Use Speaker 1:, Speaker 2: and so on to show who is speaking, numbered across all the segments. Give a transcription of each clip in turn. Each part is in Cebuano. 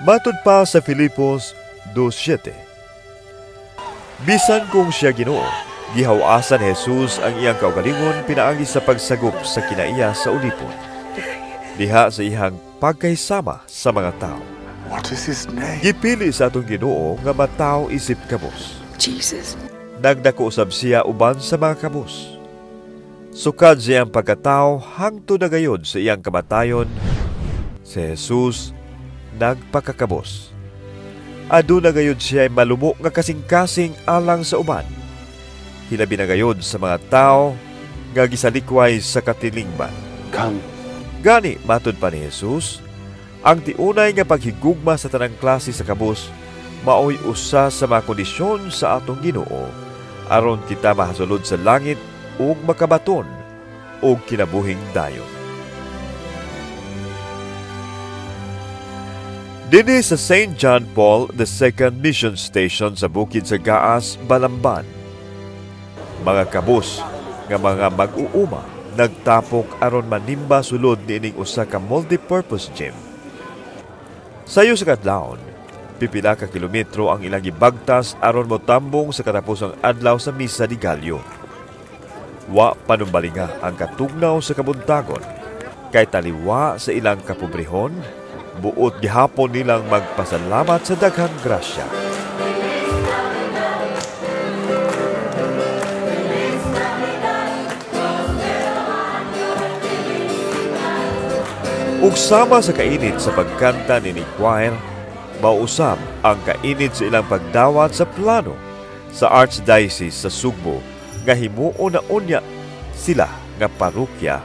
Speaker 1: Matud pa sa Filipos 2:7. Bisan kung siya Ginoo, gihawasan ni Jesus ang iyang kaugalingon pinaagi sa pagsagop sa kinaiya sa ulipon. Diha sa iyang pagkahisama sa mga tao.
Speaker 2: What is his name?
Speaker 1: Gipili sa atong Ginoo nga matawo isip kabus.
Speaker 3: Jesus.
Speaker 1: Nagdako usab siya uban sa mga kabus. Sukad sa iyang pagkatao hangtod na gayod sa iyang kamatayon, si Jesus nagpakakabos. Aduna gayod siya malumo nga kasing-kasing alang sa uban. Hilabi na gayod sa mga tao nga gisalikway sa katilingban.
Speaker 2: Come.
Speaker 1: Gani, matud pa ni Jesus, ang tiunay nga paghigugma sa tanang klase sa kabus maoy usa sa mga kondisyon sa atong Ginoo aron kita mahasulod sa langit ug makabaton og kinabuhing dayon. Dinhi sa St. John Paul II Mission Station sa Bukid sa Gaas, Balamban, mga kabus nga mga mag-uuma nagtapok aron manimba sulod niining usa ka multipurpose gym. Sayo sa kadlawon, pipila ka kilometro ang ilang gibagtas aron motambong sa katapusang adlaw sa Misa de Gallo. Wa panumbalinga ang katugnaw sa kabuntagon, kay taliwa sa ilang kapobrehon, buot gihapon nilang magpasalamat sa daghang grasya. Ug sama sa kainit sa pagkanta ni choir, mausab ang kainit sa ilang pagdawat sa plano sa Archdiocese sa Sugbo nga himuon na unya sila nga parokya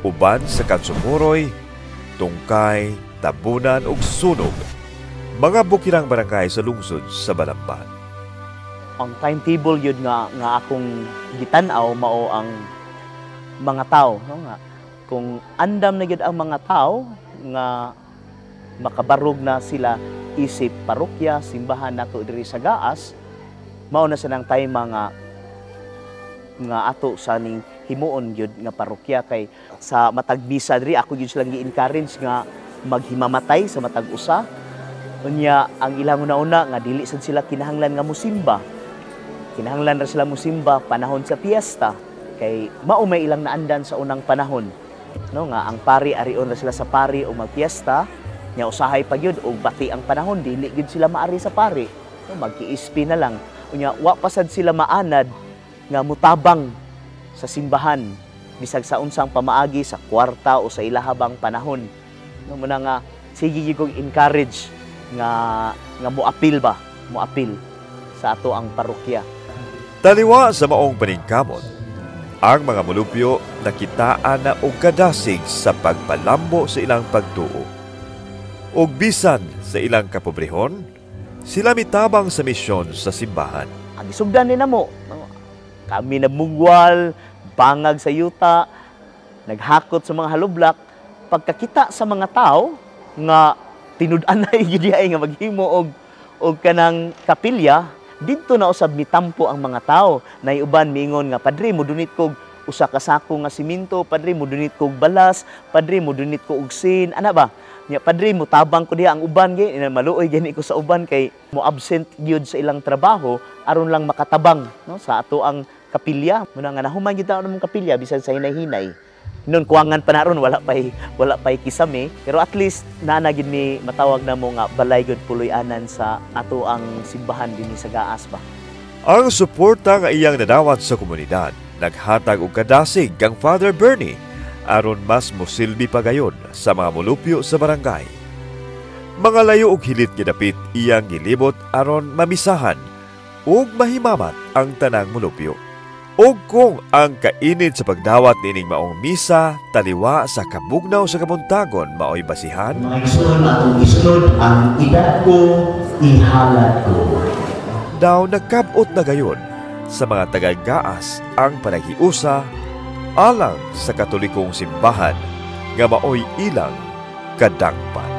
Speaker 1: uban sa Kansumoroy, Tungkay, Tabunan ug Sunog, mga bukirang barangay sa lungsod sa Balamban.
Speaker 4: Ang timetable yun nga akong gitan-aw mao ang mga tao, no, nga kung andam na gyud ang mga tao nga makabarog na sila isip parokya, simbahan nato diri sa Gaas, mao na sa nang time nga ato sa ning himuon gyud nga parokya. Kay sa matag misa diri ako gyud silang gi-encourage nga maghimamatay sa matag usa. Unya ang ilang una-una nga dili sad sila kinahanglan nga musimba. Kinahanglan ra sila musimba panahon sa piyesta kay mao may ilang naandan sa unang panahon. No, nga ang pari arion ra sila sa pari o magpiesta, nya usahay pa gyud og bati ang panahon dili gyud sila maari sa pari. No, magkiispi na lang. Unya wa pa sad sila maanad nga mutabang sa simbahan bisag sa unsang pamaagi sa kwarta o sa ilahabang panahon. No, muna nga sige gyud kong encourage nga moapil ba, moapil sa ato ang parokya.
Speaker 1: Taliwa sa maong paningkamot, ang mga mulupyo nakitaan na og kadasig sa pagpalambo sa ilang pagtuo. Og bisan sa ilang kapobrehon, sila mitabang sa misyon sa simbahan.
Speaker 4: Ang isugdan ni namo, kami nagmugwal, bangag sa yuta, naghakot sa mga halublak, pagkakita sa mga tao nga tinud-anay gyud ay nga maghimo og kanang kapilya, didto na usab mitampo ang mga tao. Nay uban miingon nga, "Padre, modunit kog usa ka sako nga simento, padre, modunit kog balas, padre, modunit ko og sin." Ana ba? Nya, "Padre, mutabang ko diha ang uban gyud." Maluoy gani ko sa uban kay mo absent gyud sa ilang trabaho aron lang makatabang, no, sa ato ang kapilya. Muna nga nahuman gyud ta ang kapilya bisan sa hinay-hinay. Nun kuwangan pa na ron, wala pay kisame, pero at least naa gid mi matawag na mo nga balay gyud puloy-anan sa ato ang simbahan dinhi sa Gaas ba.
Speaker 1: Ang suporta nga iyang nadawat sa komunidad naghatag og kadasig kang Father Bernie aron mas mosilbi pa gayon sa mga mulupyo sa barangay. Mga layo og hilit gidapit iyang gilibot aron mamisahan ug mahimamat ang tanang mulupyo. Og kung ang kainit sa pagdawat niining maong misa taliwa sa kabugnaw sa kabuntagon maoy basihan,
Speaker 5: mga igsoon, atong isunod ang edad ko, ihalad ko.
Speaker 1: Daw nagkabot na gayon sa mga taga-Gaas ang panaghiusa alang sa Katolikong simbahan nga maoy ilang kadangpan.